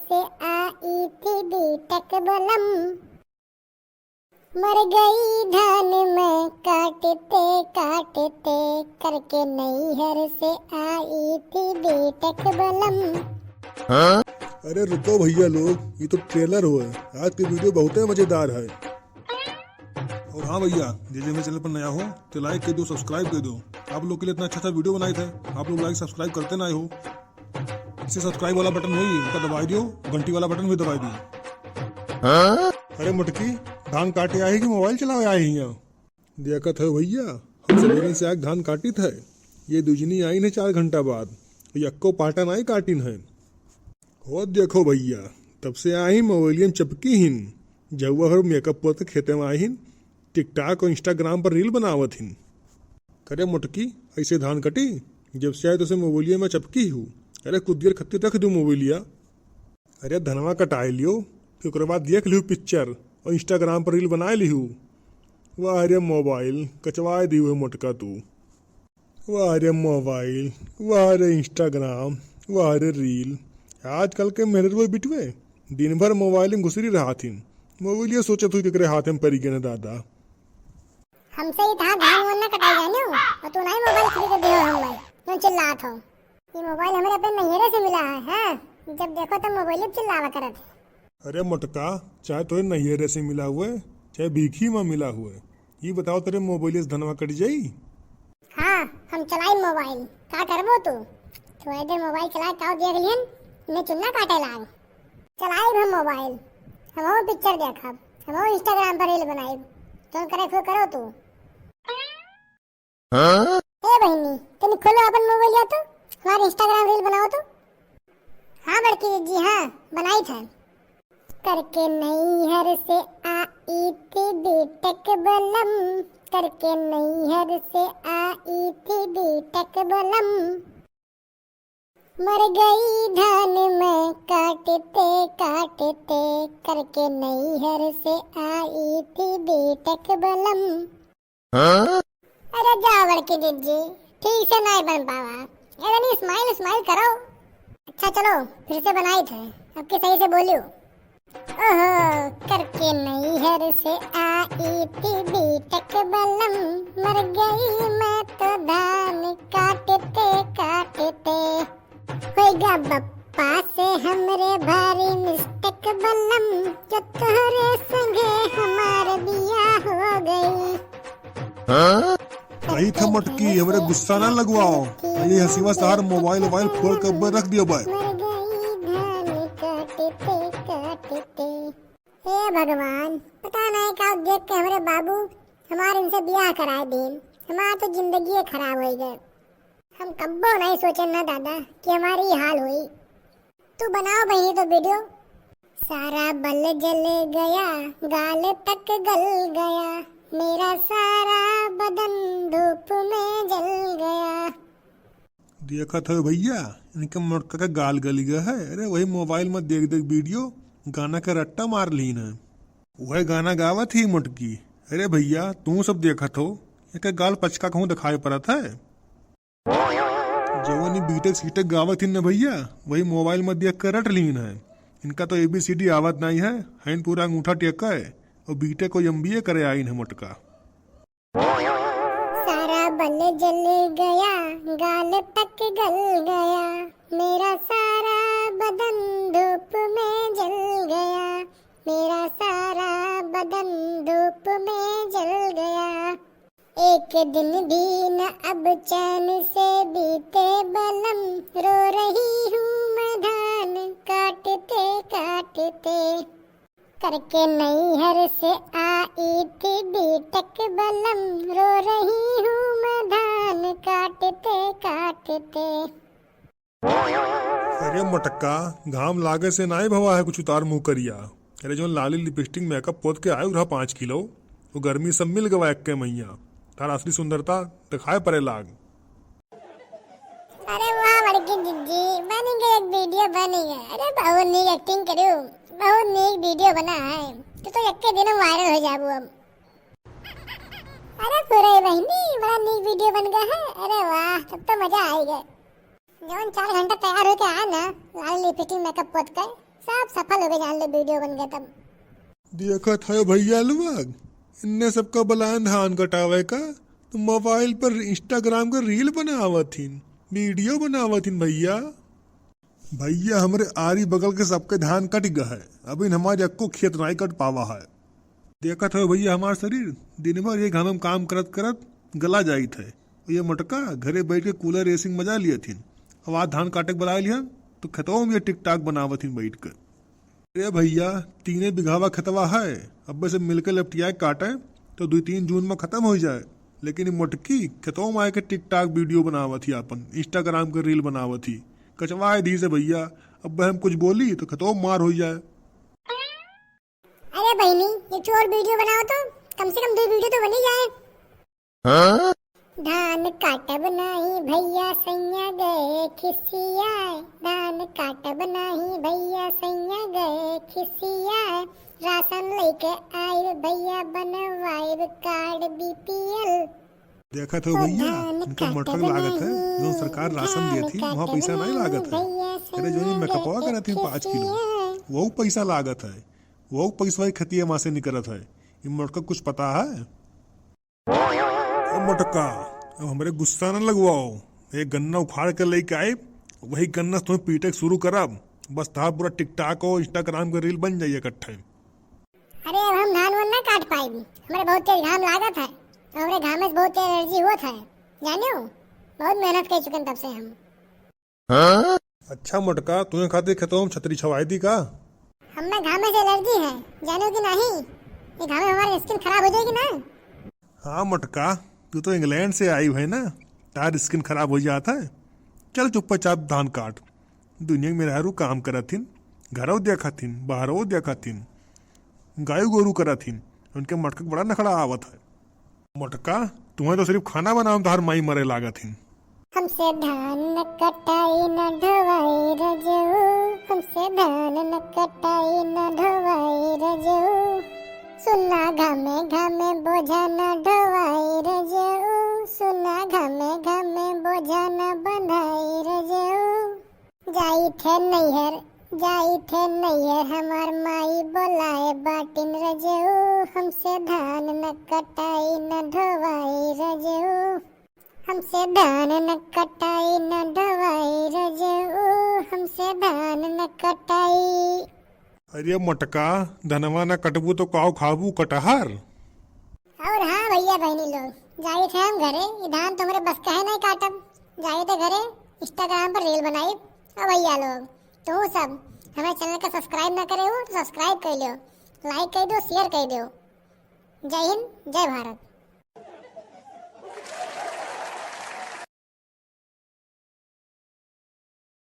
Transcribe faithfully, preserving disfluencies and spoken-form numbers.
से आई थी बीटेक बलम। मर गई धान मैं काटते काटते, करके नैहर से आई थी बीटेक बलम। अरे रुको भैया लोग, ये तो ट्रेलर हुआ है। आज की वीडियो बहुत ही मजेदार है। और हाँ भैया, जे जे मेरे चैनल पर नया हो तो लाइक कर दो, सब्सक्राइब कर दो। आप लोग के लिए इतना अच्छा अच्छा वीडियो बनाए थे, आप लोग लाइक सब्सक्राइब करते ना हो। इसे सब्सक्राइब वाला बटन होई, उनका दबाई दियो, घंटी वाला बटन भी दबाई दियो। अरे मोटकी, धान काटे आई कि मोबाइल चलावे आई हियाँ? देखत है भैया, हम सवेरे से आके धान काटित है, ये दुजनी आइन है चार घंटा बाद, ये अक्को पाटा नाई काटिन है। हो देखो भैया, तब से आइन मोबाइलिया में चपकी हिन, जौआ हर मेकअप पोत के खेते में आइन, TikTok और Instagram पर reel बनावत हिन। करे मोटकी, ऐसे धान कटी? जब से आए तो से मोबाइलिया में चपकी हूँ। अरे कुछ देर खत्ती रख दू मोबाइलिया। अरे धनवा कटाए लियो, फिर ओकरे बाद देख लियो पिक्चर और Instagram पर reel बनाए लियो। वाह रे मोबाइल, कचवाए दियो है मोटका तू। वाह रे मोबाइल, वाह रे Instagram, वाह रे reel। आजकल के मेहररुआ बिटवे दिन भर मोबाइल में घुसरी रहत हिन। मोबाइलिया सोचत हुई केकरे हाथ में पड़ी गए न दादा। हमसे ही तहार धान वान ना कटाई जाने हो, और तू नहीं मोबाइल free कर दियो हमरे, क्यों चिल्लात हो? ये मोबाइल हमरे अपने नैहरे से मिला है, हाँ? जब देखो तब मोबाइल पे चिल्लावा करत है। अरे मोटका, चाहे तोरे नैहरे से मिला हुए, चाहे भीखी में मिला हुए, ये बताओ तेरे मोबाइल से धनवा कट जाई? हाँ, हम चलाई मोबाइल, का करबो तू? थोड़े देर मोबाइल चलाए ताऊ देख लिहन, इन्हें चुन्ना काटे लाग। चलाइब हम मोबाइल, हमहू पिक्चर देखब, हमहू Instagram पर reel बनाइब, जौन करे खुद करो तू। हाँ? ए बहिनी, तनी खोलो अपन मोबाइल या तो, हमार Instagram reel बनाओ तो। हाँ बड़की दीदी, हाँ, बनाई था। करके नैहर से आई थी बीटेक बलम, करके नैहर से आई थी बीटेक बलम। मर गई धान मैं काटते काटते, करके नैहर से आई थी बीटेक बलम। अरे जा बड़की दीदी, ठीक से नहीं बन पावा। ए तनी smile, smile करो। अच्छा चलो, फिर से बनाई थे। अब की सही से बोलियो। ओहो, करके नैहर से आई थी बीटेक बलम, मर गई मैं तो धान काटते काटते। होइगा बप्पा से हमरे भारी mistake बलम, जो तोहरे संगे हमार बियाह हो गई। कही था मोटकी, हमरे गुस्सा ना लगवाओ, ये हसीवा सार मोबाइल वोबाइल फोड़ के ऊपर रख दियो भाई। मर गई धान काटते काटते। हे भगवान, पता नहीं का देख के हमरे बाबू हमार इनसे बियाह कराए दीन, हमार तो जिंदगी खराब हो गए। हम कब्बो नहीं सोचे ना दादा कि हमारी ये हाल हुई। तू बनाओ बहिनी तो वीडियो। सारा बल जल गया, गाल तक गल गया, मेरा सारा बदन धूप में जल गया। देखत हो भैया, इनके मोटका का गाल गली गया है। अरे वही मोबाइल में देख देख वीडियो, गाना का रट्टा मार लीन है। वह गाना गावत ही मोटकी। अरे भैया, तू सब देखत हो, एक गाल पचका कहूँ दिखाई पड़त है। जवन ई बीटेक सीटेक गावत हिन न भैया, वही मोबाइल में देख के रट लीन है। इनका तो एबीसीडी आवत नहीं है, हइन पूरा अंगूठा टेका है, और बीटेक को एमबीए करे आइन है मोटका। सारा बल जल गया, गाल तक गल गया, मेरा सारा बदन धूप में जल गया, मेरा सारा बदन धूप में जल गया। एक दिन भी न अब चैन से बीते बलम, रो रही हूँ मैं धान काटते काटते। करके नैहर से आई थी बीटेक बलम, रो रही हूँ मैं धान काटते काटते। अरे मोटक्का, घाम लागे से नाई भवा है कुछ उतार मुँह करिया। अरे जौन लाली लिपस्टिक मेकअप पोत के आयु रहा पाँच किलो, वो गर्मी सब मिल गवा एक्के मइया। तार असली सुंदरता दिखाए परे लाग। अरे वाह बड़की जिज्जी, बन गए एक वीडियो बन गए। अरे बहुत नीक एक्टिंग करू, बहुत नीक वीडियो बना है। तू तो एक्के दिन में वायरल हो जाबू अब। अरे पूरे बहिनी, बड़ा नीक वीडियो बन गया है। अरे वाह, तब तो मजा आई गए। जौन चार घंटा तैयार होके आए ना, लाल लिपस्टिक मेकअप पोत के, सब सफल हो गए, जान ले, वीडियो बन गया तब। देखत है भैया लोग, इनने सबका बलान धान कटावे का, तो मोबाइल पर Instagram का रील बनावत हिन, वीडियो बनावत हिन भैया। भैया, हमरे आरी बगल के सबके धान कट गए है, अभी हमारे अक्को खेत नाई कट पावा है। देखत हो भैया, हमार शरीर दिन भर ये घाम में काम करत करत गला जाइत है। ये मोटका घरे बैठ के कूलर AC के मजा लियत हिन। अब आज धान काटे के बुलाए लिहन, तो खेतवा में ये TikTok बनावत हिन बैठ के। अरे भैया, तीने बिघावा खेतवा है, अब्बे से मिलके लपटिया के काटे, तो दुई तीन जून में खतम हो जाए। लेकिन ये मोटकी खेतवा में आके TikTok वीडियो बनावत ही, आपन Instagram के रील बनावत ही। कचवाए दी से भैया, अब्बे हम कुछ बोली, तो खेतवा में मार हो जाए। अरे बहिनी, एक ठो और वीडियो बनाओ तो, कम से कम दो वीडियो तो बनी जाए। हाँ? धान काटब नाही भैया सैया गए खिसियाए, धान काटब नाही भैया सैया गए खिसियाए, राशन लेके आइब भैया बनवाइब कार्ड BPL। देखत हो भैया, इनका मोटका के लागत है, जो सरकार राशन देत ही, वहाँ पैसा नहीं लागत है। अरे, जो ये मेकअपवा करत ही पाँच किलो, वो पैसा लागत है, वो पैसा ही खतिया वहाँ से निकलत है। ये मोटका कुछ पता है? ए मोटका, अब हमरे गुस्सा न लगवाओ। एक गन्ना उखाड़ के लेके आए, वही गन्ना से तुम्हें पीटे के शुरू करब। बस तहार पूरा TikTok और Instagram के रील बन जाइए इकट्ठे। अरे, अब हम धान वान ना काट पाइबी, हमरे बहुत तेज घाम लागत है, और हमरे घाम में बहुत तेज एलर्जी होत है, जानियो, बहुत मेहनत कर चुके हैं तब से हम। अच्छा मोटका, तुम्हें खातिर खेतों में छतरी छवाई दी का? हमें घामे से एलर्जी है, जानियो कि नहीं, ये घामे हमारी स्किन खराब हो जाएगी ना। हाँ मोटका, तू तो इंग्लैंड से आई है ना, तार स्किन खराब हो जात है। चल चुप्पा चाप धान काट। दुनिया में मेहरारू काम करत हिन, घरौ देखत हिन, बाहरौ देखत हिन, गाय गोरू करत हिन, उनके मोटका के बड़ा नखड़ा आवत है। मोटका, तुम्हें तो सिर्फ खाना बनावे में तोहार माई मरे लागत हिन। हमसे धान न कटाई न ढोवाई रजऊ, हमसे धान न कटाई न ढोवाई रजऊ। सुना घामे घामे बोझा न ढोवाई रजऊ, सुना घामे घामे बोझा न बंधाई रजऊ। जाई थे नैहर, जाई थे नैहर, हमार माई बोलाए बाटिन रजऊ, हमसे धान न कटाई न ढोवाई रजऊ, हमसे धान न कटाई न ढोवाई रजऊ, हमसे धान न कटाई। अरे मोटका, धनवा न कटबू तो काव खाबू कटहर? और हाँ भैया बहनी लोग, जाई थे हम घरे, ये धान तुम्हारे बस का है नहीं काटब। जाई थे घरे, Instagram पर रील बनाई। और भैया लोग, तो सब हमारे चैनल का subscribe ना करे हो तो subscribe कर लो, like कर दो, share कर दो। जय हिंद, जय भारत।